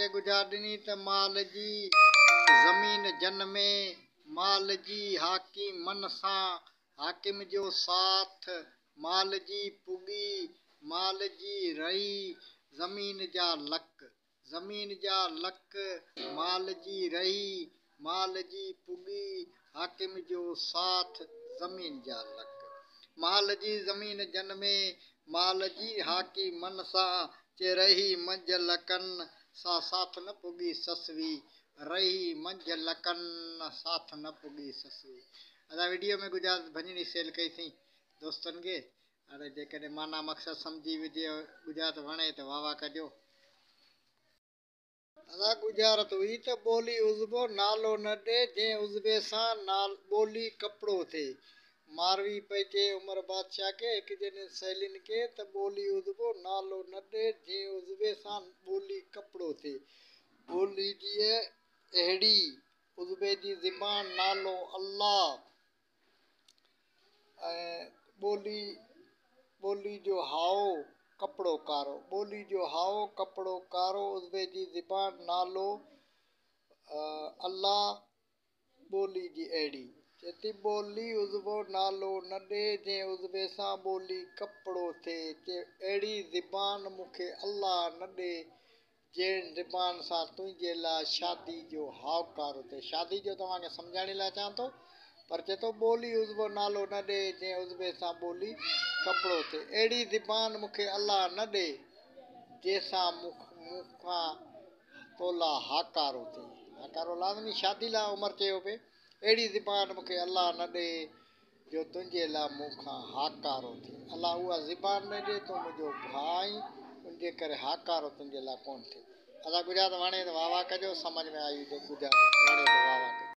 کي ڳجها ڏني ته مال جي زمين جن ۾، مال جي حاڪمن سان، حاڪم جو ساٿ، مال جي پڳي، مال جي رهي، زمين جا لڪ، زمين جا لڪ، مال جي رهي، مال جي پڳي، حاڪم جو ساٿ، زمين جا لڪ. مال جي زمين جن ۾، مال جي حاڪمن سان، چي رهي منجهه لڪن، سا ساٿ نه پڳي سسوي، رهي منجهه لڪن، ساٿ نه پڳي سسوي. ادا وڊيو ۾ ڳجهارت ڀڃڻي سيل ڪئي ٿي دوستن کي هاڻي جيڪڏهن معنيٰ مقصد سمجهي وجهي ڳجهارت وڻي ته واهه واهه ڪجو. ادا ڳجهارت هئي ته ٻولي عضبو نالو نه ڏي جنهن عضبي سان ٻولي ڪپڙو ٿئي. ماروي پئي چئي عمر بادشاهه کي هڪ جنين سهيلين کي ته ٻولي عضبو نالو نه ڏي جنهن عضبي سان ٻولي ڪپڙو ٿئي. ٻولي جي اهڙي عضبي جي زبان نالو الله ۽ ٻولي ٻولي جو هائو ڪپڙو ڪارو ٻولي جو هائو ڪپڙو ڪارو عضبي جي زبان نالو الله ٻولي جي اهڙي. چئي ٿي ٻولي عضبو نالو نه ڏي جنهن عضبي سان ٻولي ڪپڙو ٿئي چي اهڙي زبان مون کي الله نه ڏي جنهن زبان سان تنهنجي لاء شادي جو هائوڪارو ٿئي. شادي جو توهان کي سمجهائڻ لاء چوان ٿو، پر چئي ٿو ٻولي عضبو نالو نه ڏي، جنهن عضبي سان ٻولي ڪپڙو ٿئي. اهڙي زبان مون کي الله نه ڏي، جنهن سان مون کان تولاء هاڪارو ٿئي. هاڪارو لازمي شادي لاء عمر چيو پئي. اهڙي زبان مون کي الله نه ڏي، جو تنهنجي لاء مون کان هاڪارو ٿئي. الله اها زبان نه ڏي، تون منهنجو ڀاء آهين، ان جي ڪري هاڪارو تنهنجي لاء ڪونه ٿئي. ادا ڳجهارت وڻي ته واهه واهه ڪجو، سمجهه ۾ آئي هجي ڳجهارت وڻي ته واهه واهه ڪجو.